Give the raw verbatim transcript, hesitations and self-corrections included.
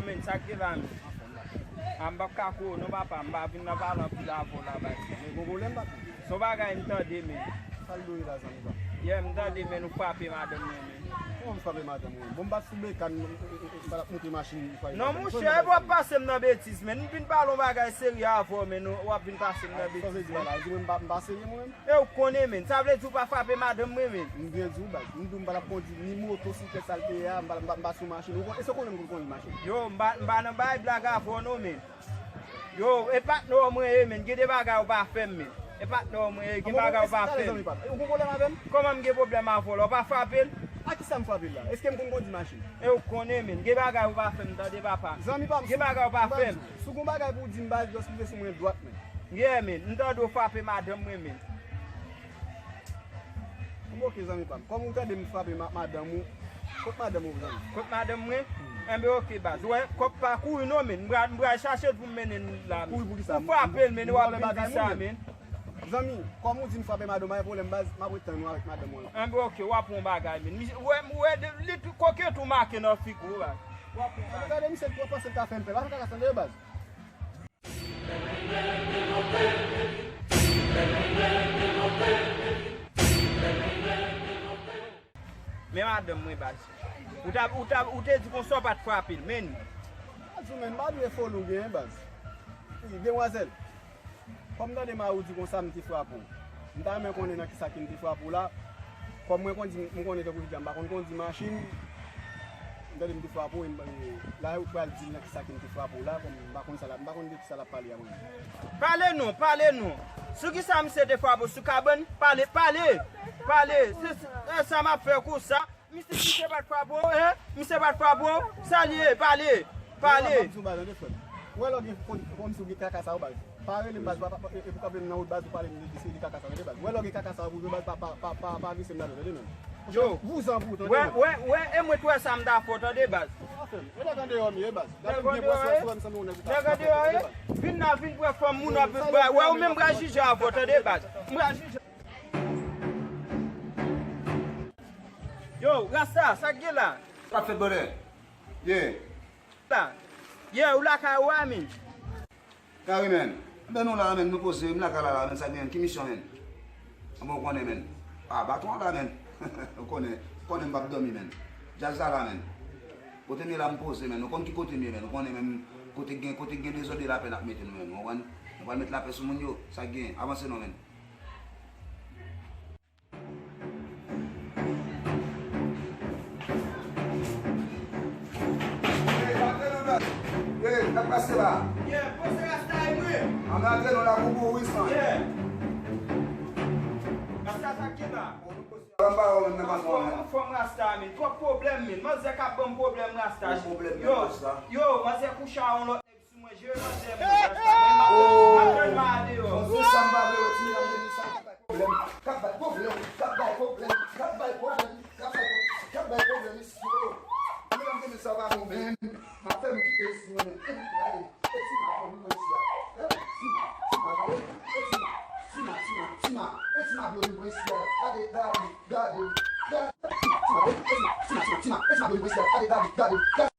Men, sa k gen la, men? A, m p ap ka kouwè w non, papa, m pa vin nan pale anpil avè w la, baz. Men gon pwoblèm, papa? Se yon bagay m tande, men. Sa l dwe ye la, zanmi pa m? Yeah, m tande, men, ou frape madanm mwen, men. Kòman m frape madanm mwen? Bon, m pa t sou bekàn, m, m, m, m pa t ap monte machin pou fè. Non, monchè, e w ap pase m nan betiz, men. M vin pale yon bagay serye avè w, men, w ap vin pase m nan betiz, men. Sa vle di, m pa, m pa serye mwen menm? E ou konnen, men. Sa vle di ou pa frape madanm mwen, men. M byen di w, baz. M di w m pa t ap kondi ni motosiklèt sa l te ye a, m pa, m pa, m pa sou machin. Ou kon-, èske w konnen m konn kondi machin? Yo, m pa, m pa nan bay blag avè w non, men. Yo, e patnè w mwen ye, men. Gen de bagay ou pa fè m, men. E patnè w mwen ye, gen bagay ou pa fè m. Ou gon pwoblèm avè m? Kòman m gen pwoblèm avè w la? Ou pa frape l? A kisa m frape l la? Èske m konn kondi machin? E ou konnen, men. Gen bagay ou pa fè m, tande, papa. Zanmi pa m, gen bagay ou pa fè m. Si w gon bagay pou w di m, baz, just rive sou mwen dwat, men. Yeah, men. M tande w frape madanm mwen, men. Bon, ok, zanmi pa m. Kòm ou tande m frape ma-, madanm ou, kot madanm ou, zanmi? Kot madanm mwen? Hmm. Enben, ok, baz. Ou wè, kòb pa kouri non, men. M pral, m pral chache l pou m mennen l la, men. Kouri pou kisa? Ou frape l, men, w ap vin di sa, men. Zanmi, kòm ou di m frape madanm, pa gen pwoblèm, baz, m ap ret tann ou avèk madanm ou la. Enben, ok, w ap wè yon bagay, men. Misye, w wè, w wè, de, li tou, kokenn tou make nan figi w, baz. W ap wè yon bagay. Gade, misye, w panse l ka fè m pè. Pa fè kaka sa, tande, baz. Men madanm mwen, baz. Ou ta, ou ta, ou te di konsa w pa t frape l, men. Baz, ou menm, pa bliye foli w genyen, baz. Wi, demwazèl. Kòm tande mari w di konsa m te frape w. M ta renmen konnen nan kisa ke m te frape w la. Kòm mwen kondi, m konnen tankou jodi a m pa konn kondi machin. M tande m te frape w, e m, e, la ou pral di m nan kisa ke m te frape w la, kòm m pa konn sa la, m pa konn de kisa l ap pale a mwen. Pale non, pale non. Sou kisa misye te frape w? Sou kabann? Pale, pale, pale. Se, se, e sa m ap fè konsa. Misye, misye pa t frape w, en? Misye pa t frape w? Sa l ye? Pale! Pale! Yo, m ap di w, baz, tande, frè m. Ou wè lè w gen, kon, kòmsi w gen kaka sa yo, baz. Pa rele m, baz, pa, pa, e, e pou kanpe m nan wout, baz, ou pale m de, de, de kaka sa yo, tande, baz. Ou wè lè w gen kaka sa yo pou jwe, baz, pa, pa, pa, pa, pa glise m ladan, tande, men. Yo. Vouzan pou ou, tande, men. Wè, wè, wè, e mwen tou wè sa m ta fè w, tande, baz. Sa fè m. E nèg andeyò m ye, baz. Nèg andeyò ye? Nèg andeyò ye? Vin nan, vin pran fanm moun, wè, ou menm m pral jije avè w, tande, baz. M pral jije. Yo, Rasta, sa k gen la? Sa k fèt, brother? Yeah. La. Yeah, ou lakay ou a, men. Kare, men. Enben nou la, men, nou poze, m lakay la, la, men, sa k gen, ki misyon, men? Anben, ou konnen, men. A, baton an la, men. Ou konnen, ou konnen m p ap dòmi, men. Djaz la, la, men. Kote m ye la, m poze, men. Ou konn ki kote m ye, men. Ou konnen, men, kote k gen, kote k gen dezòd e lapè n ap mete nou, men. Ou konprann? Nou pral met lapè sou moun yo. Sa k gen, avanse non, men. Ey, sa k pase la? Yeah, poze rasta e mwen. Ann antre non la pou pou wi san. Yeah. Rasta sa k gen la? Anba ou menm nan patwon. Anfòm, anfòm rasta men. Twòp pwoblèm men. Manzè k ap ban m pwoblèm rasta. Yo, yo, manzè kouche a yon lòt nèg. Sou mwen, jere manzè mwen, rasta. Men m ap, m ap tann ma deyò. Manzè sa m pa vle wè, ti medam de sa k ap bay pwoblèm, k ap bay pwoblèm, k ap bay pwoblèm, k ap bay pwoblèm, k ap bay pwoblèm, k ap bay pwoblèm isi yo. Ti medam de sa pa bon menm. M ap fè m kite isi mwen menm. Epi gade, e ti ma fò nou mwen isi a. E ti ma, ti ma, gade, e ti ma, ti ma, ti ma, ti ma, e ti ma blo nou mwen isi a. Gade, gade, gade, gade. Ti ma, e ti ma, ti ma, ti ma, ti ma, e ti ma blo nou mwen isi a. Gade, gade, gade, gade.